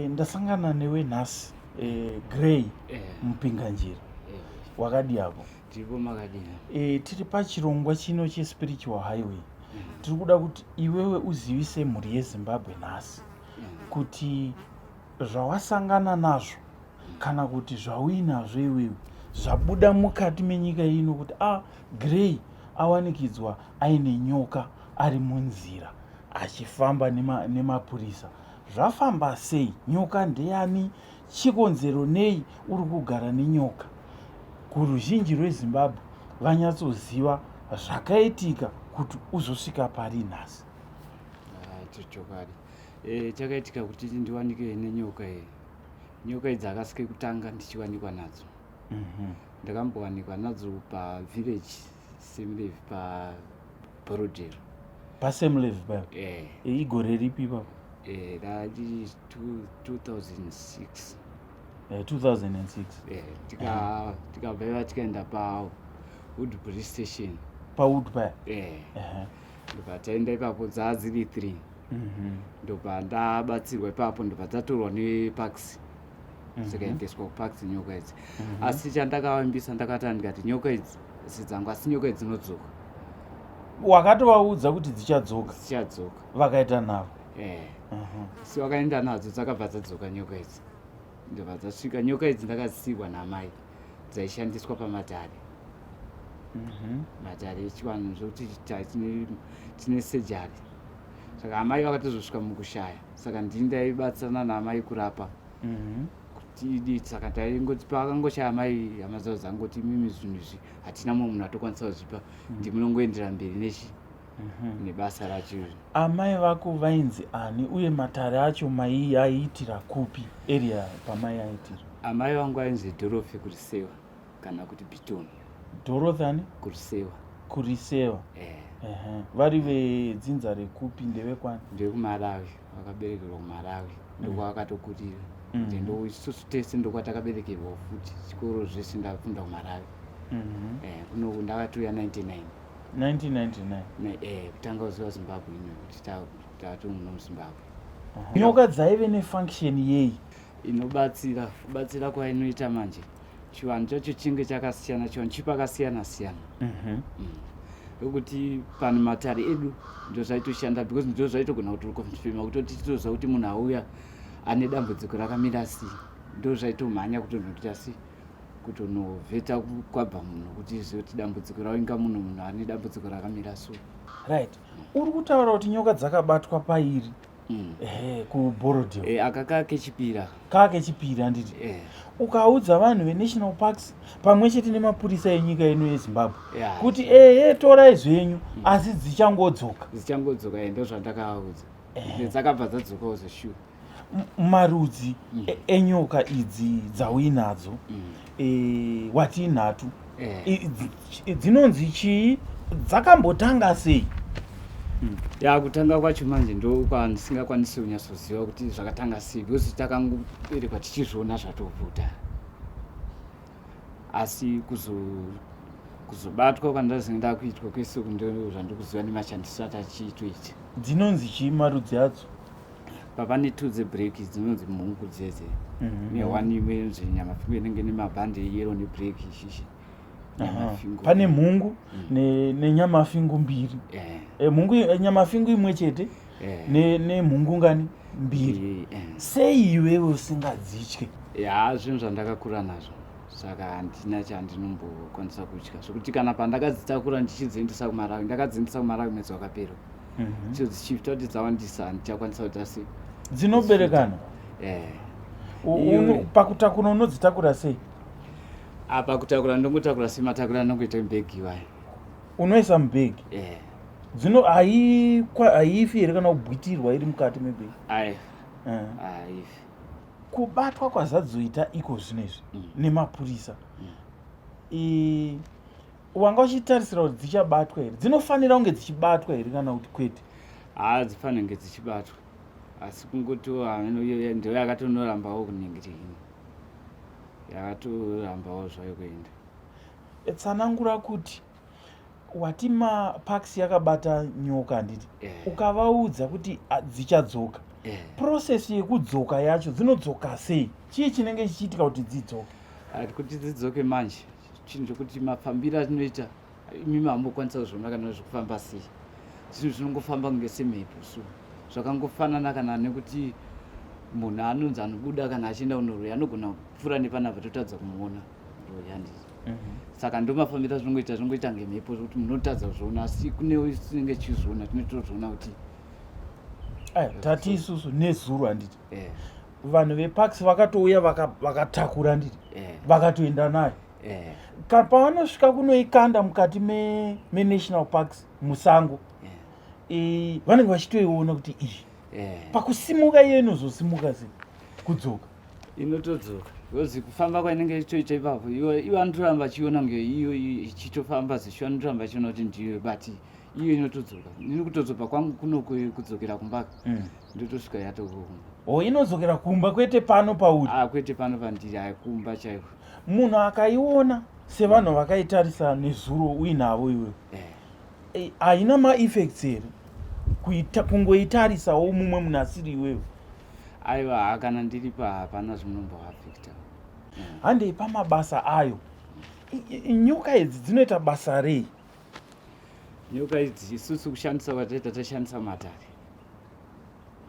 Ndasangana newe nhasi, Grey Mupinganjira. Wakadii hako? Tiripo, makadii? Tiri pachirongwa chino chespiritual highway. Tiri kuda kuti iwewe uzivise mhuri yeZimbabwe nhasi kuti zvawasangana nazvo kana kuti zvauinazvo iwewe zvabuda mukati menyika ino kuti a Grey awanikidzwa aine nyoka ari munzira achifamba nemapurisa. Zvafamba sei? Nyoka ndeyani? Chikonzero nei uri kugara nenyoka? Kuruzhinji rweZimbabwe vanyatsoziva zvakaitika kuti uzosvika pari nhasi. Ah, chokwadi, chakaitika kuti ndiwanike nenyoka iyi, nyoka idzi akasike kutanga ndichiwanikwa nadzo. Ndakambowanikwa nadzo pavillage Sam Levy, paBorrowdale. PaSam Levy payo? Eh. Igore ripi ipapo? Rari 2006. 2006. Tikabva iva tikaenda paWood police station. PaWood paya? Eh. Ndobva taenda ipapo, dzaa dziri three. Ndobva ndabatsirwa ipapo, ndobva dzatorwa neParks, dzikaendeswa kuParks nyoka idzi. Asi chandakavambisa, ndakati, ndikati nyoka idzi sidzangu, asi nyoka idzi dzinodzoka. Wakatovaudza kuti dzichadzoka? Dzichadzoka. Vakaita navo? Eh. Si vakaenda nadzo, dzakabva dzadzoka nyoka idzi. Ndobva dzasvika nyoka idzi, ndakadzisiirwa namai, dzaishandiswa pamatare, matare echivanhu, zvokuti tine sejari. Saka amai vakatozosvika mukushaya, saka ndini ndaibatsirana naamai kurapa kuti idi. Saka taingoti pakangoshaya amai, hama dzavo dzangoti, "Imimi zvinhu izvi hatina mumwe munhu atokwanisa kuzvipa, ndimunongoendera mberi nechi nebasa racho." Amai vako vainzi ani, uye matare acho mai aiitira kupi, area pamai aitira? Amai vangu ainzi Dorothy Kurisewa kana kuti Bitoni. Dorothy ani? Kurisewa. Kurisewa. Eh. Ehe. Vari vedzinza rekupi, ndevekwani? NdevekuMalawi, vakaberekerwa kuMalawi, ndokwavakatokurira. Ndo isusu tese ndokwatakaberekerwa futi, chikoro zvese ndakafunda kuMalawi. Kuno ndakatouya 99. 1999? Kutanga kuziva Zimbabwe ino, kuti tato muno muZimbabwe. Nyoka dzaive nefunction yei? Inobatsira. Kubatsira kwainoita manje, chivanhu chacho chinge chakasiyana, chivanhu chipakasiyana siyana. Ndokuti pano matare edu ndo zvaitoshanda, because ndo zvaitogona kutoconfirma kutoti titoziva kuti munhu auya ane dambudziko rakamira sei. Ndo zvaitomhanya kutonoita sei, kutonovheta kwabva munhu kuti izive kuti dambudziko rainga munhu ane dambudziko rakamira so. Right, uri kutaura kuti nyoka dzakabatwa pairi? Ehe, kuBorrowdale. Aka kakechipira. Kakechipiri, handiti? Eh. Ukaudza vanhu veNational Parks pamwe chete nemapurisa enyika ino yeZimbabwe kuti ehe, torai zvenyu, asi dzichangodzoka. Dzichangodzoka, ndo zvandakavaudza. Dzakabva dzadzokawo zveshuwa. Marudzi enyoka idzi dzauinadzo, wati inhatu? Dzinonzi chii? Dzakambotanga sei? Ya, kutanga kwacho manje ndo kwandisingakwanisi kunyatsoziva kuti zvakatanga sei, because takangoberekwa tichizviona zvatobvuta. Asi kuzobatwa kwandazenge ndakuitwa kwese ndo zvandikuziva nemashandisiro atachiitoita. Dzinonzi chii marudzi adzo? Pane two dzeblack dzinonzi mhungu dzedze, neone imwe inonzi nyamafingo, inenge nemabhande eyellow neblack ishishi. Nyamafingo. Pane mhungu nenyamafingo mbiri? Mhungu, nyamafingo imwe chete nemhungu ngani? Mbiri. Sei iwewe usingadzitye? Ya, zvinhu zvandakakura nazvo, saka handina chandinombokwanisa kutya, zvekuti kana pandakadzitakura ndichidziendesa kuMarawi, ndakadziendesa kuMarawi mwedzi wakapera, so dzichifita kuti dzawandisa, handichakwanisa kuti asi Dzinoberekana? Eh. Pakutakura unodzitakura sei? Apa kutakura ndongotakura sematakura andongoita mubhegi iwayo. Unoisa mubhegi? Eh. Dzino haifi here kana kubwitirwa iri mukati mebhegi? Aifi. Aifi. Kubatwa kwazadzoita iko zvino izvi nemapurisa, wanga uchitarisira kuti dzichabatwa here? Dzinofanira kunge dzichibatwa here kana kuti kwete? Haa, dzifanira kunge dzichibatwa, asi kungotiwo ndo yakatonorambawo kuningirikini, yakatorambawo zvayo kuenda. Tsanangura kuti wati maParks yakabata nyoka, handiti? Eh. Ukavaudza kuti, ah, dzichadzoka. Process yekudzoka yacho dzinodzoka sei? Chii chinenge chichiitika kuti dzidzoke? Kuti dzidzoke manje chinhu chokuti mafambiro atinoita imimi hamukwanisa kuzviona kana zvikufamba sei. Zvinhu zvinongofamba kunge semhepo so zvakangofanana kana nekuti munhu anonzi anobuda kana achienda kunoroya anogona kupfuura nepanapa totadza kumuona roya handiti. Saka ndomafambiro azvinongoita, zvinongoita ngemhepo zvekuti munotadza kuzviona, asi kune tinenge tichizviona tinotozviona kuti Tati isusu nezuro handiti vanhu veparks vakatouya vakatakura handiti vakatoenda nayo. Pavanosvika kunoikanda mukati menational parks musango, vanenge vachitoiona kuti iyi pakusimuka iyo inozosimuka sei kudzoka? Inotodzoka because kufamba kwainenge ichitoita ipapo iwo anotoramba achiona kunge iyo ichitofamba zvisho, anotoramba achiona kuti ndiyo, but iyo inotodzoka. Ini kutodzoka kwangu kuno kudzokera kumba ndotosvika yatokumba. O, inodzokera kumba, kwete pano pauri? Ah, kwete pano pandiri, aya kumba chaiko. Munhu akaiona sevanhu vakaitarisa nezuro uinavo iwewe, haina maeffects here kuita kungoitarisawo mumwe munhu asiri iwewe? Aiwa, ha, kana ndiripo hapana zvinomboafecta. Handei pamabasa ayo. Nyoka idzi dzinoita basa rei? Nyoka idzi isusu kushandisa kwataita, tashandisa matare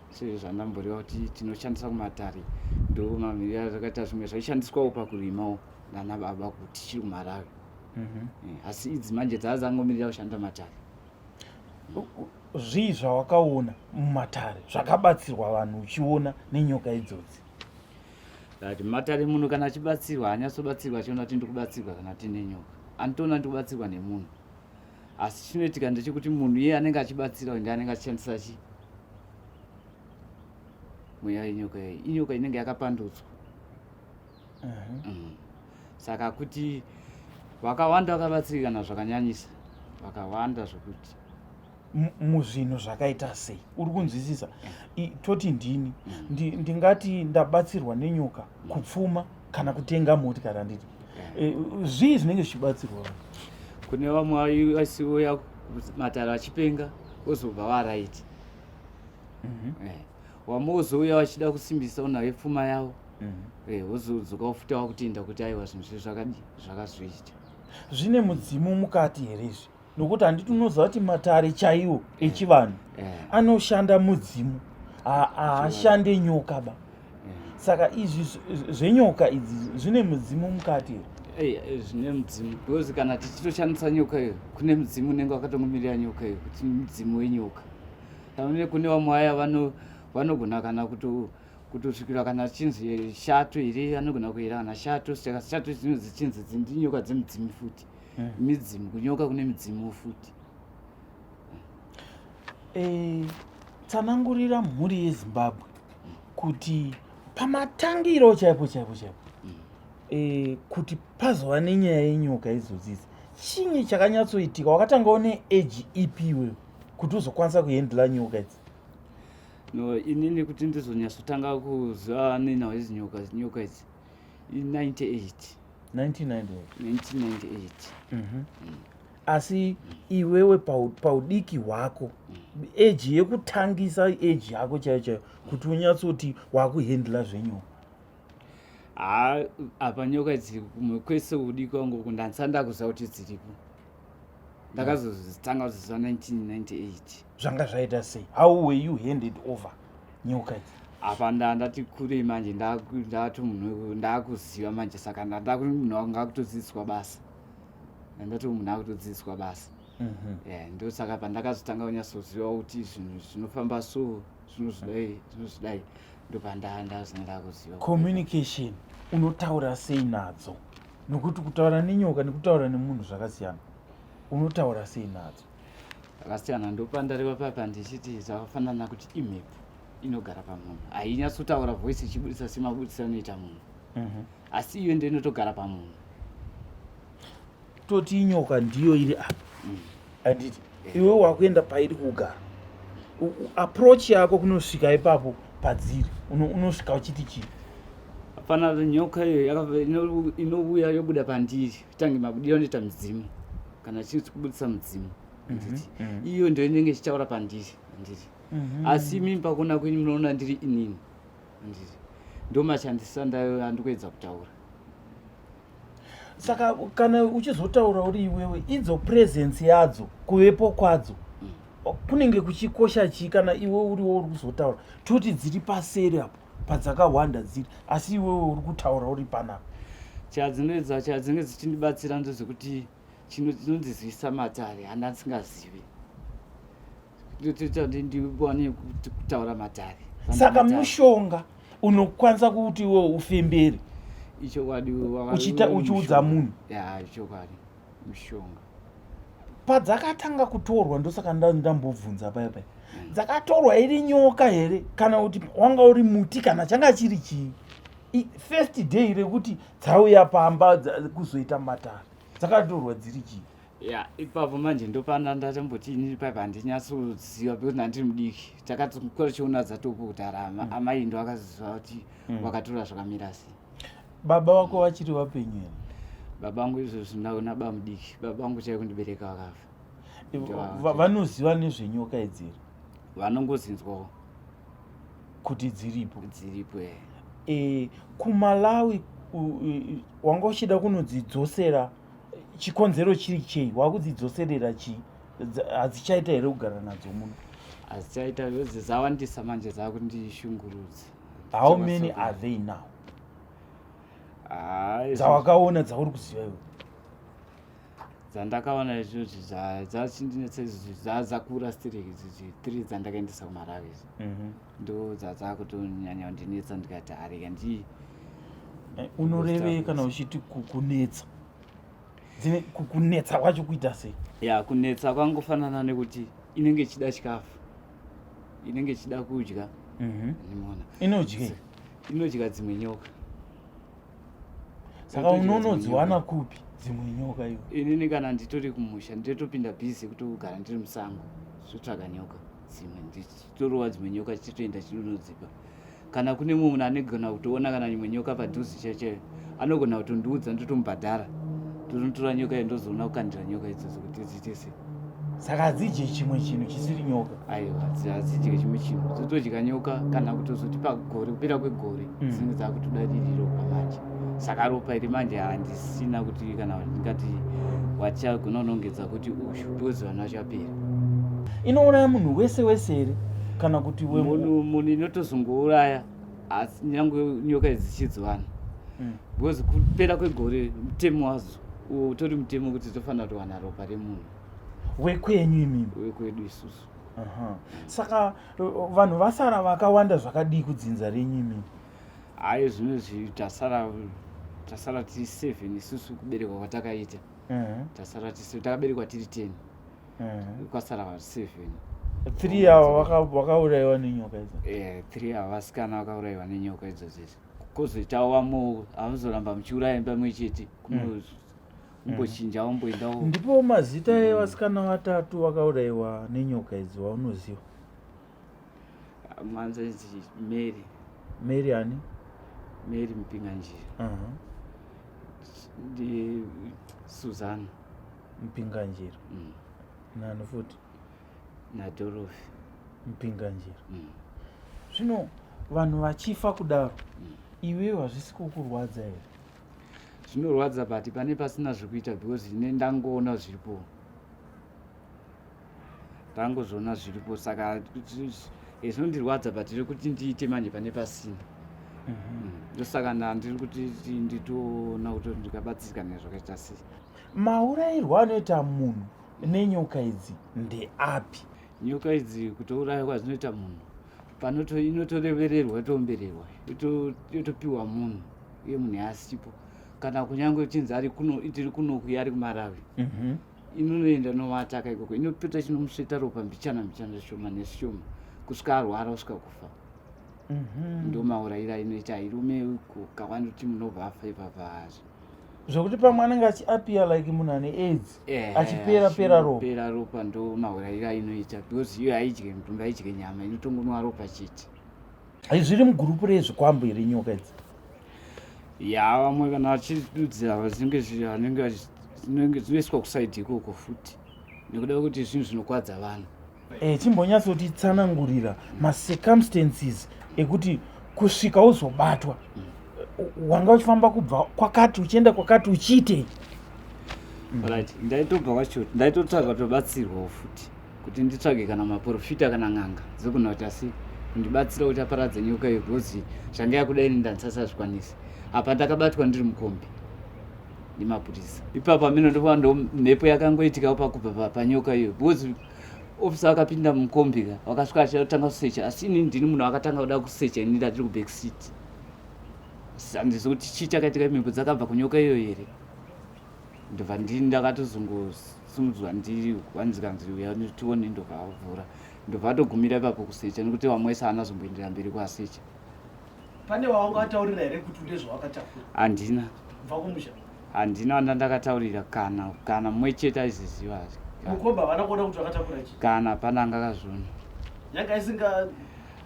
sezvandamboreva kuti tinoshandisa kumatare, ndo mamiriro azvakaita. Zvimwe zvaishandiswawo pakurimawo nana baba kuti tichiri kumarawi. Asi idzi manje dzaa dzangomirira kushanda matare. Zvii zvawakaona mumatare zvakabatsirwa vanhu uchiona nenyoka idzodzi? Right, matare munhu kana achibatsirwa haanyatsobatsirwa achiona kuti ndikubatsirwa kana tine nyoka, anotoona ndikubatsirwa nemunhu. Asi chinoitika ndechekuti munhu iye anenge achibatsira uyu ndiye anenge achishandisa chi mweya wenyoka iyi. Inyoka inenge yakapandutswa. Saka kuti vakawanda vakabatsirikana zvakanyanyisa, vakawanda zvokuti. Muzvinhu zvakaita sei? Uri kunzwisisa? Toti ndini ndingati ndabatsirwa nenyoka kupfuma kana kutenga motikari, handiti? Zvii zvinenge zvichibatsirwa vanhu? Kune vamwe vasiuya matare vachipenga, vozobva varight. Vamwe vozouya vachida kusimbisa nhau yepfuma yavo. Wozodzoka futi wakutenda kuti aiwa, zvinhu zve zvakadi zvakazoita. Zvine mudzimu mukati here izvi? Nokuti handiti unoziva kuti matare chaiwo echivanhu anoshanda mudzimu, haashande nyoka ba. Saka izvi zvenyoka idzi zvine mudzimu mukati here? Zvine mudzimu because kana tichitoshandisa nyoka iyo kune mudzimu unenge wakatongomirira nyoka iyo kuti mudzimu wenyoka. Kana kune vamwe vaya vanogona kana kutosvikira kana chinzi shato here, anogona kuyera kana shato. Saka shato dzinonzi chinzi ndinyoka dzemudzimu futi. Midzimu, kunyoka kune midzimu futi. Tsanangurira mhuri yeZimbabwe kuti pamatangiro chaipo chaipo chaipo, kuti pazova nenyaya yenyoka idzodzi idzi, chinyi chakanyatsoitika? Wakatangawo neage ipi iwewe kuti uzokwanisa kuhandla nyoka idzi? No, inini kuti ndizonyatsotanga kuziva nenhau idzi nyoka idzi i98. 1998? 1998. Asi iwewe paudiki hwako, age yekutangisa, age yako chaiyo chaiyo kuti unyatsoti wakuhandla zvenyoka? Ha, apa nyoka idzi kumwe kwese udiki wangu uku ndandisati ndakuziva kuti dziripo. Ndakazozitanga kuziva 1998. Zvanga zvaita sei? How were you handed over nyoka idzi? Apa ndati kurei manje, ndati munhu ndakuziva manje, saka ndanda munhu wanga akutodzidziswa basa, ndandati munhu akutodzidziswa basa. Ndosaka pandakazotanga kunyatsoziva kuti zvinhu zvinofamba so, zvinozvidai, zvinozvidai, ndopandandazina ndakuziva. Communication, unotaura sei nadzo? Nokuti kutaura nenyoka nekutaura nemunhu zvakasiyana. Unotaura sei nadzo? Zvakasiyana, ndopandareva papa ndichiti zvakafanana kuti imhepo inogara pamunhu, hainyatsotaura voice ichibudisa semabudisiro anoita munhu. Asi iyo ndo inotogara pamunhu. Toti inyoka ndiyo iri apa, handiti? Iwe wakuenda pairi kugara, approach yako kunosvika ipapo padziri, unosvika uchiti chii? Hapana, nyoka iyo inouya yobuda pandiri, tange mabudiro anoita mudzimu kana chinzi kubudisa mudzimu. Handiti iyo ndo inenge ichitaura pandiri, handiti? Asi imimi pakuona kwenyu munoona ndiri inini, handiti? Ndo mashandisiro andikuedza kutaura. Saka kana uchizotaura uri iwewe, idzo presence yadzo, kuvepo kwadzo kunenge kuchikosha chii kana iwe uriwo uri kuzotaura? Toti dziri paseri apo padzakawanda dziri, asi iwewe uri kutaura uri panapa. Chadzinoedza, chadzinenge dzichindibatsira ndezvekuti chinondizivisa matare andasingazivi, toita ndiwane kutaura matare. Saka mushonga unokwanisa kuti iwe ufembere? Ichokwadi. Uchiudza munhu? Ya, ichokwadi, mushonga. Padzakatanga kutorwa, ndosaka ndambobvunza paya paya, dzakatorwa iri nyoka here kana kuti wanga uri muti kana changa chiri chii? First day rekuti dzauya pamba kuzoita matare, dzakatorwa dziri chii? Ya, ipapo manje ndopana ndatomboti inini paipa handinyatsoziva because ndandiri mudiki. Takatokura chiona dzatopo kudhara. Amai ndo akaziva kuti wakatora zvakamira sei. Baba vako vachiri vapenyu here? Baba vangu izvozvi naona mudiki, baba vangu chai kundibereka vakafa. Vanoziva nezvenyoka idzi here? Vanongozinzwawo. Kuti dziripo? Dziripo, e. Kumalawi wanga uchida kunodzidzosera, chikonzero chiri chei? Wakudzidzoserera chii? Hadzichaita here kugara nadzo muno? Hadzichaita, dzawandisa manje, dzakundishungurudza. How many are they now dzawakaona, dzauri kuziva iwe? Dzandakaona izvozvi dzacindinetsa izvi dzakura stereki idzi three dzandakaendesa kuMalawi idzi, ndo dzadzakutonyanya kundinetsa, ndikati areka ndi Unorevei kana uchiti kunetsa? Kunetsa kwacho kuita sei? Ya, kunetsa kwangofanana nekuti inenge ichida chikafu, inenge ichida kudya. Nimona. Inodyei? Inodya dzimwe nyoka. Saka unonodziwana kupi dzimwe nyoka iwe? Inini kana nditori kumusha nditotopinda busy kutogara ndiri musango, totsvaga nyoka dzimwe, ndichitorova dzimwe nyoka, tichitoenda chinonodzipa. Kana kune mumwe munhu anogona kutoona kana imwe nyoka padhuze chaiyo chaiyo, anogona kutondiudza, ndotomubhadhara, tonotora nyoka iyo, ndozoona kukandira nyoka idzodzo kuti dziite sei. Saka hadzidye chimwe chinhu chisiri nyoka? Aiwa, hadzidye chimwe chinhu, dzotodya nyoka. Kana kutozoti pagore, kupera kwegore, dzinenge dzakutoda riri ropa manje. Saka ropa iri manje handisina kuti kana ndingati wachagona kunongedza kuti ushu, because vanhu vachapera. Inouraya munhu wese wese here kana kuti Munhu inotozongouraya, asi nyange nyoka idzi dzichidziwana, because kupera kwegore mutemo wazo uwo utori mutemo kuti tofanira kutowana ropa remunhu. Wekwenyu imimi? Wekwedu isusu. Aha. Saka vanhu vasara vakawanda zvakadii kudzinza renyu imimi? Hayi, zvinozvi tasara tiri seven isusu kuberekwa kwatakaita. Tasara tiri, takaberekwa tiri 10, kwasara vanhu seven. Three ava vakaurayiwa nenyoka idzo? Eh, three ava vasikana vakaurayiwa nenyoka idzodzo idzi. Kwozoitawo vamwewo, havazoramba muchiuraya pamwe chete, kumbochinja, wamboendawo. Ndipo mazita evasikana vatatu vakaurayiwa nenyoka idzi waunoziva? Mwanza idzi Mary. Mary ani? Mary Mupinganjira. Ndi Suzana. Mpinganjira. Nani futi? NaDorofi. Mpinganjira. Zvino vanhu vachifa kudaro, iwewe hazvisi kukurwadza here? Zvinorwadza, but pane pasina zvekuita because ine ndangoona zviripo, ndangozviona zviripo, saka zvinondirwadza, but rekuti ndiite manje pane pasina. Ndosaka ndandiri kuti nditoona kuti ndikabatsirika nezvakaita sei. Maurayirwo anoita munhu nenyoka idzi ndeapi? Nyoka idzi kutouraya kwazvinoita munhu, panoto inotorevererwa, yotoombererwa, yotopiwa munhu iye munhu asipo, kana kunyange uchinzi ari kuno, tiri kunoku, iye ari kuMalawi, inonoenda novataka ikoko, inopota chinomusveta ropa mbichana mbichana, shoma neshoma, kusvika arwara, kusvika kufa. Ndo maurayiro ainoita. Airume kawanda kuti munobva afa ipapa hazvo. Zvokuti pamwe anenge achiappear like munhu ane AIDS, achipera pera ropa. Pera ropa, ndo maurayiro ainoita, because iyo haidye mutumbi, haidye nyama, inotongonwa ropa chete. Zviri mugurupu rezvikwambo here nyoka idzi? Ya, vamwe kana vachidudzira, vanenge zvinenge dzinoiswa kusaidi ikoko futi. Nekuda kwekuti zvinhu zvinokwadza vanhu. Eh, chimbonyatsotitsanangurira macircumstances ekuti kusvika uzobatwa wanga uchifamba kubva kwakati uchienda kwakati uchiitei? Right, ndaitobva kwacho, ndaitotsvaga kutobatsirwawo futi kuti nditsvage kana maprofita kana n'anga dzogona kuti asi kundibatsira kuti aparadze nyoka iyo, because zvanga yakuda ini ndandisasazvikwanisi. Apa ndakabatwa ndiri mukombi nemapurisa ipapo, amene ndopa ndo mhepo yakangoitikawo pakubva panyoka iyo, because ofisa akapinda mukombi ka, wakasvika achitanga kusecha, asi ini ndini munhu akatanga kuda kusecha. Ini ndatiri kuback seat, handizi kuti chii chakaitika, mhepo dzakabva kunyoka iyo here. Ndobva ndini ndakatozongosimudzwa, ndiri wanzikanzi uya tione, ndobva avhura, ndobva atogumira ipapo kusecha, nekuti vamwe wese haana zomboendera mberi kwasecha. Pane wawanga wataurira here kuti une zvawakatakura? Handina. Kubva kumusha? Handina wandandakataurira, kana mumwe chete aiziziva. Mukomba havana kuona kuti wakatakura chii? Kana pana anga akazviona. Yanga isinga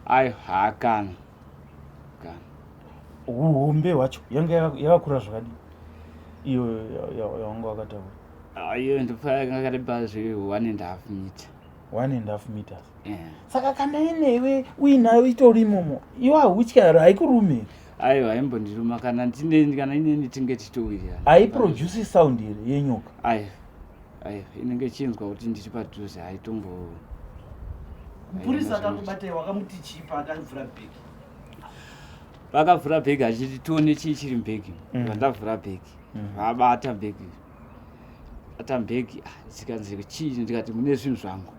Ayo, ha, kana kana. Uhombe hwacho yanga yakakura zvakadii iyo yawanga wakatakura? Iyo ndopa yanga yakareba zve 1.5 meter. 1.5 meters. Saka kana inewe uinayo itori imomo, iwe hautyi here? Haikurume here? Aiwa, haimbondiruma kana ndine, kana ineni tinge tichitowirirana. Haiproduce sound here yenyoka? Aiwa, aiwa, inenge ichinzwa kuti ndiri padhuze, haitombo. Mupurisa akakubatai wakamuti chii paakavhura bhegi? Vakavhura bhegi achiti tione chii chiri mubhegi. Vandavhura bhegi, vabata bhegi, bata bhegi, ah, zikanzi chii? Ndikati mune zvinhu zvangu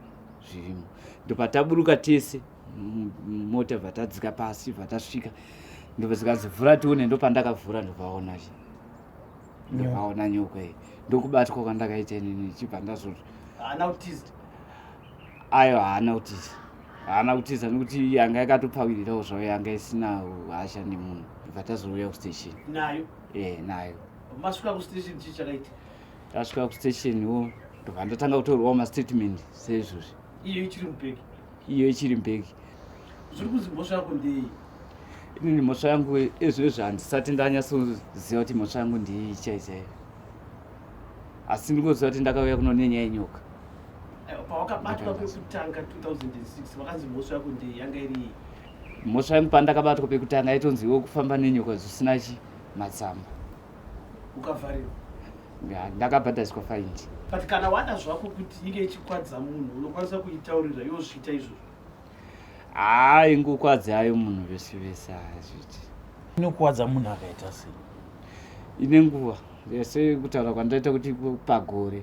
zvirimo. Ndobva tese mumota, bva tadzika pasi, bva tasvika, ndobva zikanzi vhura tione. Ndopandakavhura, ndobvaona chi, ndobvaona nyoka iyi. Ndokubatwa kwandakaita inini, chibva ndazo Haana kutiza? Ayo, haana kutiza, haana kutiza, nekuti yanga yakatopfawirirawo zvayo, yanga isina hasha nemunhu. Bva tazouya kustation. Nayo? E, nayo. Masvika kustation, chii chakaitika? Tasvika kustation ndobva ndatanga kutorwawo mastatement seizvozvi. Iyo ichiri mubhegi? Iyo ichiri mubhegi. Zviri kunzi mhosva yako ndei? Inini mhosva yangu izvezvi handisati ndanyatsoziva kuti mhosva yangu ndei chaichaiyo, asi ndingoziva kuti ndakauya kuno nenyaya yenyoka. Pawakabatwa pekutanga 2006, vakanzi mhosva yako ndei? Yanga iri iyi? Mhosva yangu pandakabatwa pekutanga aitonziwo kufamba nenyoka zvisina chi matsamba. Ukavharirwa? Ndakabhadhariswa faindi. But kana wada zvako kuti inge ichikwadza munhu, unokwanisa kuitaurira yozviita izvozvo? Haa, ingokwadzi ayo munhu vese vese hazviti. Inokuwadza munhu akaita sei? Ine nguva sekutaura kwandaita kuti pagore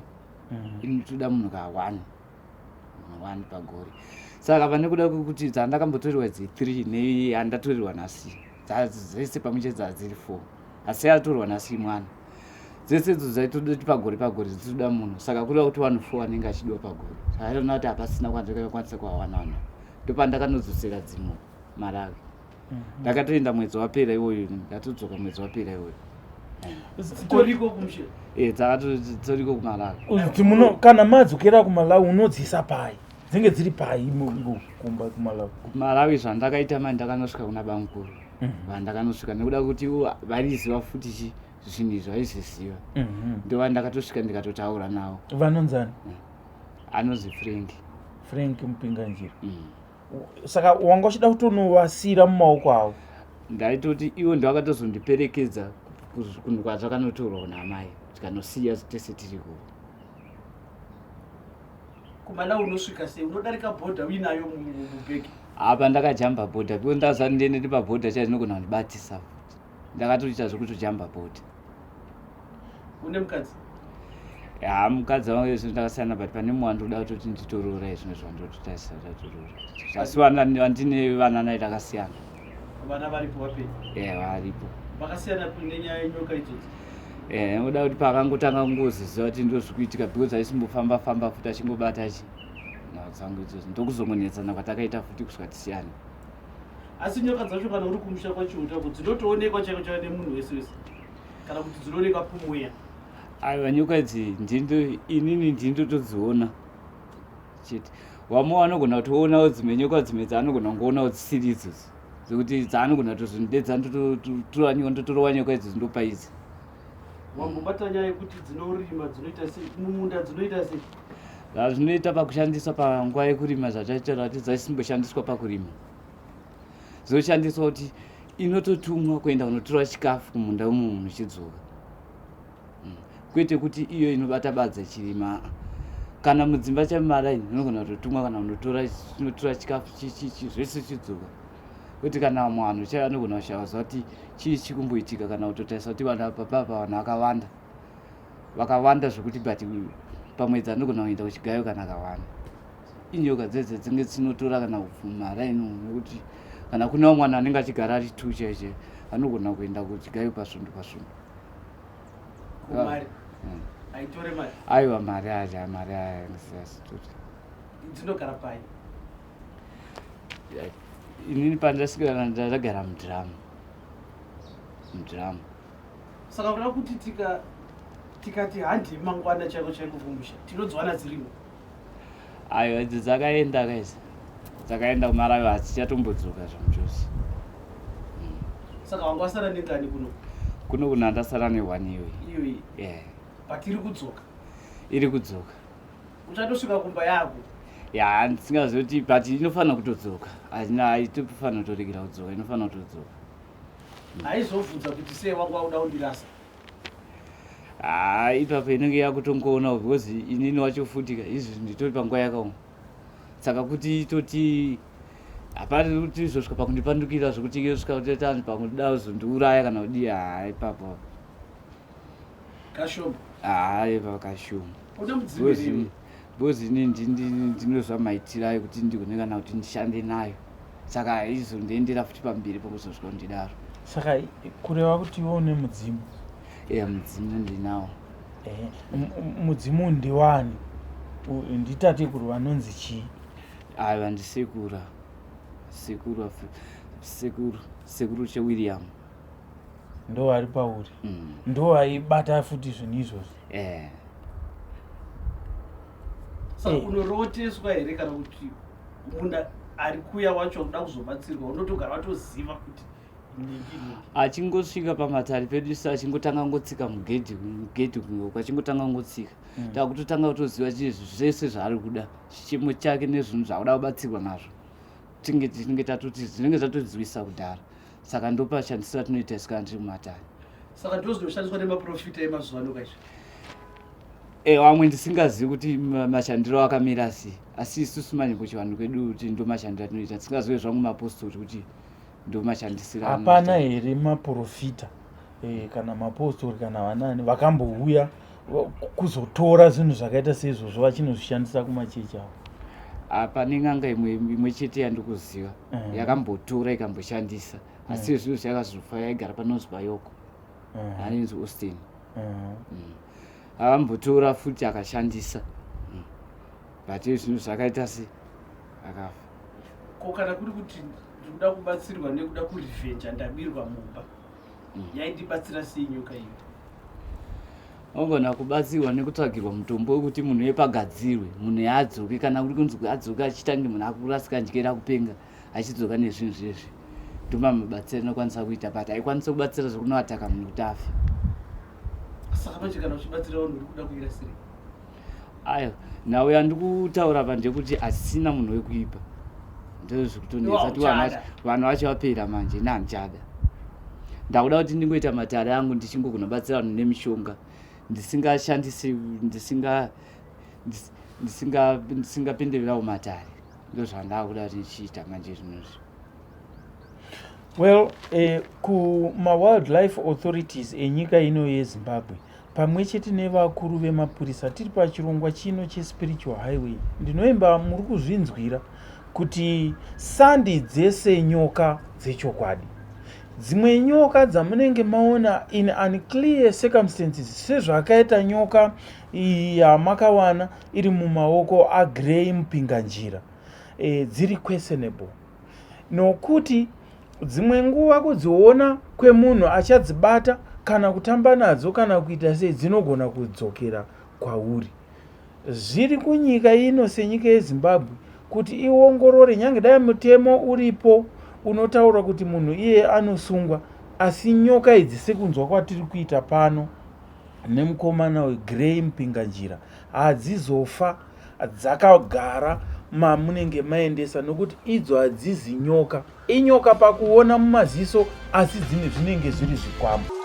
inotoda munhu ka1, munhu 1 pagore. Saka pane kuda kwekuti dzandakambotorerwa dzi3 neyandatorerwa nhasi, dzese pamwe chete dzadziri 4, asi yatorwa nhasi mwana. Dzese idzo dzaitoda kuti pagore pagore dzitoda munhu, saka kureva kuti vanhu 4 anenge achidiwa pagore. Saka aitoona kuti hapasina kwandakakwanisa kuvawana vanhu, ndopandakanodzosera dzimwe Malawi. Ndakatoenda mwedzi wapera iwoyo, ndatodzoka mwedzi wapera iwoyo. Dzitoriko kumusha? E, dzakatoriko kuMalawi. Kuti muno kana madzokera kuMalawi unodzisa pai? Dzinge dziri pai kumba kuMalawi? KuMalawi zvandakaita mani, ndakanosvika kuna bamukuru. Vandakanosvika nekuda kuti ivo vaiziva futi chi zvinhu izvi, vaizviziva. Ndova ndakatosvika ndikatotaura navo. Vanonzani? Anonzi Frank. Frank Mupinganjira. Saka wanga uchida kutonovasira mumaoko avo? Ndaitoti ivo ndovakatozondiperekedza kunhu kwazvakanotorwa naamai, tikanosiya tese tiriko. KuMalawi unosvika sei? Unodarika bhodha uinayo mubhegi? Apa ndakajamba bhodha because ndazati ndiende ndipabhodha chai zvinogona kundibatisa futi. Ndakatoita zvekutojamba bhodha. Une mukadzi? Ya, mukadzi wangu izvo ndakasiyana, but pane mumwe wandoda kutoti nditoroora izvino, zvandototarisa tatoroora, asi vandine vana naye takasiyana. Vana varipo vapenyu? E, varipo. Vakasiyana nenyaya yenyoka idzodzo? E, nokuda kuti paakangotanga kungoziziva kuti ndo zvikuitika, because aisimbofamba famba futi achingobata chi nhau dzangu idzodzo, ndokuzongonetsana kwatakaita futi kusvika tisiyane. Asi nyoka dzacho kana uri kumusha kwaChihutako dzinotoonekwa chaiko chaivo nemunhu wese wese, kana kuti dzinoonekwa kumweya? Aiwa, nyoka idzi ndindo inini ndindotodziona chete. Vamwe vanogona kutoonawo dzimwe nyoka, dzimwe dzaanogona kungoonawo dzisiri idzodzo, dzekuti dzaanogona kutozondedza, ndototora nyoka, ndotorova nyoka idzodzo, ndopa idzi. Wambobata nyaya yekuti dzinorima, dzinoita sei mumunda, dzinoita sei? Zvazvinoita pakushandiswa panguva yekurima zvataitaura kuti dzaisimboshandiswa pakurima. Zoshandiswa kuti inototumwa kuenda kunotora chikafu kumunda wemumwe munhu chidzoka. Kwete kuti iyo inobata badza chirima. Kana mudzimba chemumaraini inogona kutotumwa kana kunotora chinotora chikafu chichichi zvese chidzoka. Kwete kana vamwe vanhu chaivo anogona kushaya kuziva kuti chii chikumboitika kana kutotarisa kuti vanhu apa papa vanhu vakawanda. Vakawanda zvekuti but pamwedzi anogona kuenda kuchigayo kana akawanda. Inyoka dzedze dzinge dzinotora kana kupfuma raini nekuti kana kune vamwe vanhu anenge achigara ari two chaiyo chaiyo anogona kuenda kuchigayo pasvondo pasvondo. Mari haitore mari. Aiwa mari aja mari aya ndisasitori. Dzinogara pai? Inini pandasvikira ndagara mudhiramu. Mudhiramu. Saka kuda kuti tika tikati handi mangwana chaiko chaiko kumusha tinodziwana dzirimo. Aiwa idzi dzakaenda kaisi. Dzakaenda kumarawi hadzichatombodzoka zvamuchose. Saka wanga wasara nengani kuno? Kuno kuna ndasara ne1 iyoyi. Iyoyi. Yeah. But iri kudzoka. Iri kudzoka. Uchatosvika kumba yako. Ya, ndisingazivi kuti but inofanira kutodzoka. Haina haitofanira kutoregera kudzoka, inofanira kutodzoka. Haizobvunza kuti sei wanga wakuda kundirasa. Haa ipapo inenge yakutongoona because inini wacho futi ka izvi nditori panguva yakaoma. Saka kuti itoti hapana kuti izosvika pakundipandukira zvekuti yosvika kuti tanzi pakuda kuzondiuraya kana kudii haa ipapo. Kashoma. Haa ipapo kashoma. Une mudzimu here? Because ini ndinozva maitiro ayo kuti ndigone kana kuti ndishande nayo. Saka haizondiendera futi pamberi pokuzosvika kundidaro. Saka kureva kuti iwe une mudzimu? Eya, mudzimu ndinawo. Mudzimu ndiwani? Nditateguru vanonzi chii? Aiwa ndisekura. Sekuru sekuru sekuru cheWilliam. Ndo vari pauri. Ndo vaibata futi zvinhu izvozvo. Eh. Saka unoroteswa here kana kuti munhu ari kuya wacho kuda kuzobatsirwa unotogara watoziva kuti nhingi nhingi? Achingosvika pamatare pedu isu achingotanga ngotsika mugedhi mugedhi kunge achingotanga ngotsika. Takutotanga kutoziva chii zvese zvaari kuda, chichemo chake nezvinhu zvaakuda kubatsirwa nazvo. Tinge tinenge tatoti zvinenge zvatodziwisa kudhara. Saka ndopashandisira tinoita isu kana tiri kumatare. Saka ndozvinoshandiswa nemaprofita emazuva ano kaizvi? Vamwe ndisingazivi kuti mashandiro akamira sei, asi isusu manje kuchivanhu kwedu kuti ndomashandiro atinoita, tisingazive zvangu mapostori kuti ndomashandisiro Hapana anoita. here maprofita kana mapostori kana vanani vakambouya kuzotora zvinhu zvakaita seizvozvo vachinozvishandisa kumachechi avo? Apa nen'anga imwe chete yandikuziva yakambotora ikamboshandisa, asi zvinhu zvakazofa yaigara panonzi payoko. Anonzi Austin. Akambotora futi akashandisa. But zvinhu zvakaita se akafa. Ko kana kuri kuti ndikuda kubatsirwa nekuda kurevenge ndabirwa mumba, yaindibatsira sei nyoka iyo? Unogona kubatsirwa nekutsvagirwa mutombo wekuti munhu yepagadzirwe, munhu yaadzoke, kana kuri kunzi adzoke achitange munhu akurasika njera kupenga achidzoka nezvinhu zvezvi. Ndoma mabatsiro anokwanisa kuita, but haikwanisi kubatsira zvekunoataka munhu kuti afe. Saka manje kana uchibatsira vanhu uri kuda kuirasirei? Ayo, nhau yandikutaura apa ndeyekuti asina munhu wekuipa. Ndozvikutonetsa kuti vanhu vacho vapera manje, ini handichada. Ndakuda kuti ndingoita matare angu ndichingogona kubatsira vanhu nemishonga, ndisingashandisi, ndisingapindirirawo matare. Ndozvandakuda kuti ndichiita manje zvinozvi. Well, kuma-wildlife authorities enyika ino yeZimbabwe pamwe chete nevakuru vemapurisa, tiri pachirongwa chino chespiritual highway. Ndinoimba muri kuzvinzwira kuti sandi dzese nyoka dzechokwadi. Dzimwe nyoka dzamunenge maona in unclear circumstances, sezvakaita nyoka yamakawana iri mumaoko aGrey Mupinganjira, dziri questionable, nokuti dzimwe nguva kudziona kwemunhu achadzibata kana kutamba nadzo kana kuita sei, dzinogona kudzokera kwauri. Zviri kunyika ino senyika yeZimbabwe kuti iongorore, nyange dai mutemo uripo unotaura kuti munhu iyeye anosungwa, asi nyoka idzi sekunzwa kwatiri kuita pano nemukomana weGrey Mupinganjira hadzizofa. Dzakagara mamunenge maendesa nokuti idzo hadzizi nyoka. Inyoka pakuona mumaziso asi dzine zvinenge zviri zvikwambo.